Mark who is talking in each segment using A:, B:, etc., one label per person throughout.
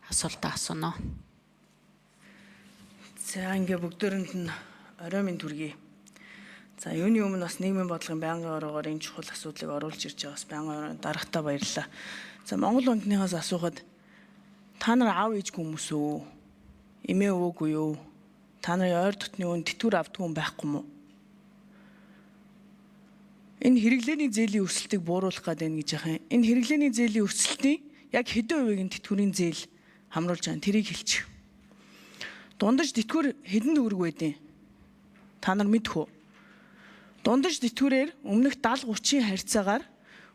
A: Асуултаа асууна.
B: За ингээ бүгдөөрэнд нь орой минь төргий. За юуны өмнө бас нийгмийн бодлогын байнгын ороогоор энэ чухал асуудлыг оруулж ирж байгаа бас байнгын ороо дарагтаа баярлалаа. За Монгол банкныхаас асуухад та нар аав ээжгүй хүмүүс үү? Эмээ өвөөгүй юу? Та нарын ойр дотны үн тэтгэвэр авдгүй юм байхгүй мүү? Энэ хэрэглээний зээлийн өсөлтийг бууруулах гэдэг нь гэж яхаа. Энэ хэрэглээний зээлийн өсөлтийн яг хэдэн хувийг нь тэтгэврийн зээл хамруулж байгаа. Тэрийг хэлчих. Дундаж тэтгэвэр хэдэн төгрөг байдیں۔ Та нар мэдэх үү? Дундаж тэтгэврээр өмнөх 70 30-ийн харьцаагаар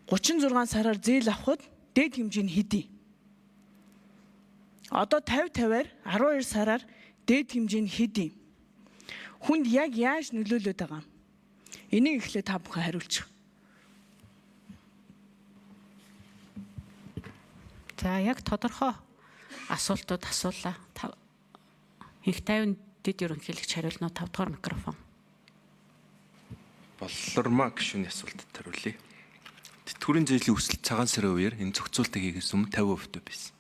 B: 36 сараар зээл авахд дээд хэмжээ нь хэдий? Одоо 50 50-аар 12 сараар дээд хэмжээ нь хэдий? Хүнд яг яаж нөлөөлөд байгаа юм? Энийг эхлээд та бүхэн хариулчих.
A: За яг тодорхой асуултууд асуулаа. Их 50 дэд ерөнхийлөгч хариулна. 5 дугаар микрофон.
C: Боллормаа гишүүний асуултад хариулъя. Тэтгэврийн зээлийн өсөлт цагаан сарын үеэр энэ зохицуултыг хийхээс өмнө 50% байсан.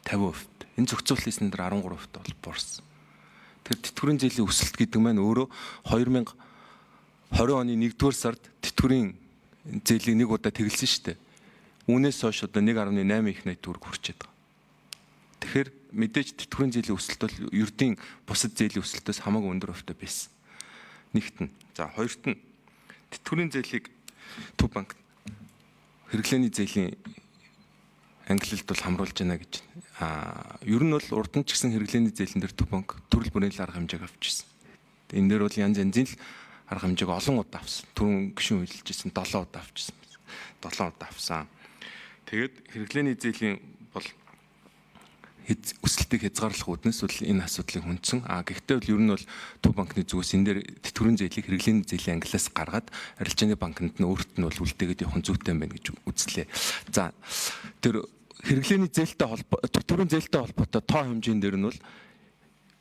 C: 50%. Энэ зохицуулт хийсэн дээр 13% бол буурсан. Тэр тэтгэврийн зээлийн өсөлт гэдэг маань өөрөө 2020 оны 1-р сард тэтгэврийн зээлийг нэг удаа тэгэлсэн шүү дээ. Үүнээс хойш одоо 1.8 их найт төгрөг хүрчээд байгаа. Тэгэхээр мэдээж тэтгэврийн зээлийн өсөлт бол ердийн бусад зээлийн өсөлтөөс хамаагүй өндөр хувьтай байсан. Нэгт нь. За хоёрт нь тэтгэврийн зээлийг Төв банк хэрэглээний зээлийн ангилалд бол хамруулж байна гэж. Аа ер нь бол урд нь ч гэсэн хэрэглээний зээлэн дээр Төв банк төрөл бүрийн л арга хэмжээг авч ирсэн. Энэ дээр бол янз янзын л арга хэмжээг олон удаа авсан. Түрүүн гишүүн хэлжсэн 7 удаа авчихсан. 7 удаа авсан. Тэгээд хэрэглээний зээлийн бол өсөлтийг хязгаарлах үүднээс бол энэ асуудлыг хүндсэн. А гэхдээ бол ер нь бол Төв банкны зүгээс энэ дээр тэтгэврийн зээлийг хэрэглээний зээлийн ангилаас гаргаад арилжааны банкнд нь өөрт нь бол үлдээгээд явах нь зүйтэй юм байна гэж үзлээ. За тэр хэрэглээний зээлтэй холбоо тэтгэврийн зээлтэй холбоотой тоо хэмжээн дээр нь бол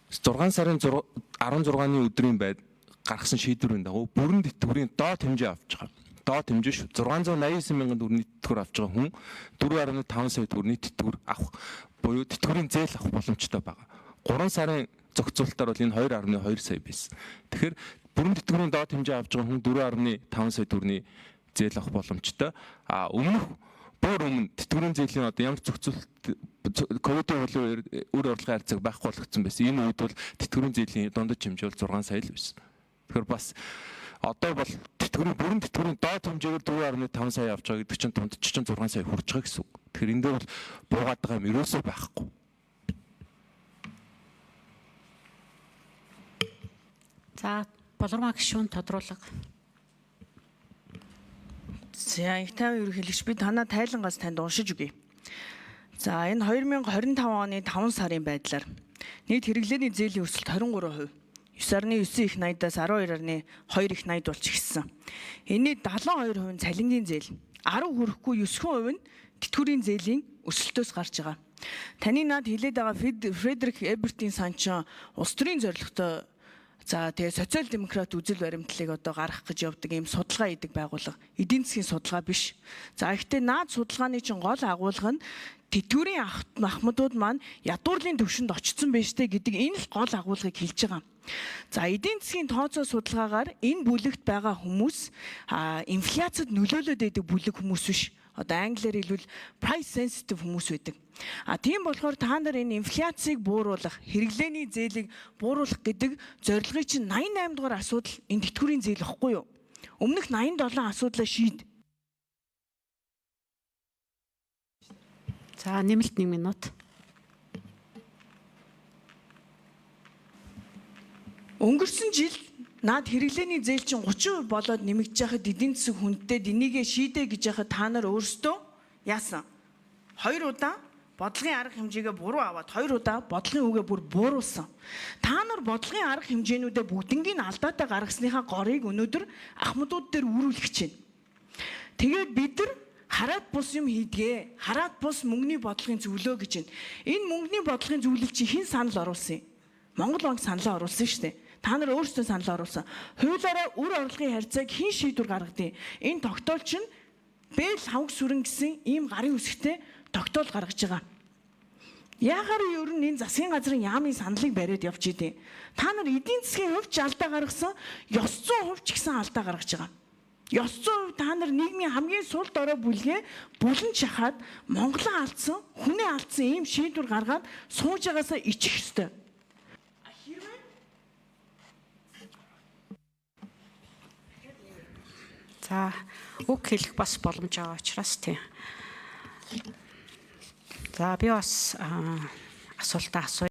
C: 6 сарын 16-ны өдрийн байд гаргасан шийдвэрийн дагуу бүрэн тэтгэврийн доод хэмжээ авч байгаа. Доод хэмжээ шүү. 689 мянган төгрөгийн тэтгэвэр авч байгаа хүн 4.5 сая төгрөгийн тэтгэвэр авах буюу тэтгэврийн зээл авах боломжтой байгаа. 3 сарын зохицуултаар бол энэ 2.2 сая байсан. Тэгэхээр бүрэн тэтгэврийн доод хэмжээ авч байгаа хүн 4.5 сая төгрөгийн зээл авах боломжтой. А өмнөх бүр өмнө тэтгэврийн зээлийн одоо ямар зохицуулт ковидын хуулийн үеэр үр орлогын харьцааг байхгүй болгоцсон байсан. Энэ үед бол тэтгэврийн зээлийн дундаж хэмжээ бол 6 сая л байсан. Тэгэхээр бас одоо бол тэтгэврийн бүрэн тэтгэврийн доод хэмжээгээр 4.5 сая авч байгаа гэдэг чинь дундаж чинь 6 сая хүрч байгаа гэсэн үг. Тэгэхээр энэ дээр бол буугаад байгаа юм ерөөсөө байхгүй.
A: За Болормаа гишүүн тодруулга.
B: За их тайван ерөнхийлөгч би танаа тайлангаас танд уншиж өгье. За энэ 2025 оны 5 сарын байдлаар нийт хэрэглээний зээлийн өсөлт 23%. 9.9 их 80-аас 12.2 их 80 болж ихссэн. Энэний 72% нь цалингийн зээл, 10 хүрэхгүй 9% нь тэтгэврийн зээлийн өсөлтөөс гарч байгаа. Таны над хэлээд байгаа Фредерик Эбертийн сан чинь улс төрийн зорилготой. За тэгээ социал демократ үзэл баримтлалыг одоо гаргах гэж явдаг ийм судалгаа хийдэг байгууллага. Эдийн засгийн судалгаа биш. За гэхдээ наад судалгааны чинь гол агуулга нь тэтгэврийн ахмадууд маань ядуурлын төвшөнд очсон байж тээ гэдэг энэ л гол агуулгыг хэлж байгаа. За эдийн засгийн тооцоо судалгаагаар энэ бүлэгт байгаа хүмүүс инфляцид нөлөөлөд байдаг бүлэг хүмүүс биш. Одоо англиар хэлбэл price sensitive хүмүүс байдаг. А тийм болохоор та нар энэ инфляцийг бууруулах, хэрэглээний зээлийг бууруулах гэдэг зорилгыг чинь 88 дугаар асуудал энэ тэтгэврийн зээл ихгүй юу? Өмнөх 87 асуудлаа шийд.
A: За нэмэлт 1 минут.
B: Өнгөрсөн жил наад хэрэглээний зээл чинь 30% болоод нэмэгдэж байхад эдийн засаг хүндтэй энийгээ шийдэ гэж яхад та нар өөрсдөө яасан? Хоёр удаа бодлогын арга хэмжээгээ буруу аваад хоёр удаа бодлогын үгээ бүр бууруулсан. Та нар бодлогын арга хэмжээнүүдээ бүгднгийн алдаатай гаргасныхаа горыг өнөөдөр ахмадууд дээр үүрүүлэх гэж байна. Тэгээд бид нар хараат бус юм хийдгээ. Хараат бус мөнгөний бодлогын зөвлөө гэж байна. Энэ мөнгөний бодлогын зөвлөл чи хэн санал оруулсан юм? Монгол банк саналаа оруулсан шүү дээ. Та нар өөрсдөө саналаа оруулсан. Хуулиараа үр орлогын харьцааг хэн шийдвэр гаргадیں۔ Энэ тогтоол чинь Бэл хавг сүрэн гэсэн ийм гарын үсгтэй тогтоол гаргаж байгаа. Яагаар ер нь энэ засгийн газрын яамын саналыг бариад явж идэв. Та нар эдийн засгийн хувьд ч алдаа гаргасан, ёс зүйн хувьд ч гэсэн алдаа гаргаж байгаа. Ёс зүйн хувьд та нар нийгмийн хамгийн сул дорой бүлгээ булан шахаад Монголоо алдсан, хүнээ алдсан ийм шийдвэр гаргаад сууж байгаасаа ичих ёстой.
A: За, үг хэлэх бас боломж байгаа учраас тийм. За, би бас асуултаа асууя.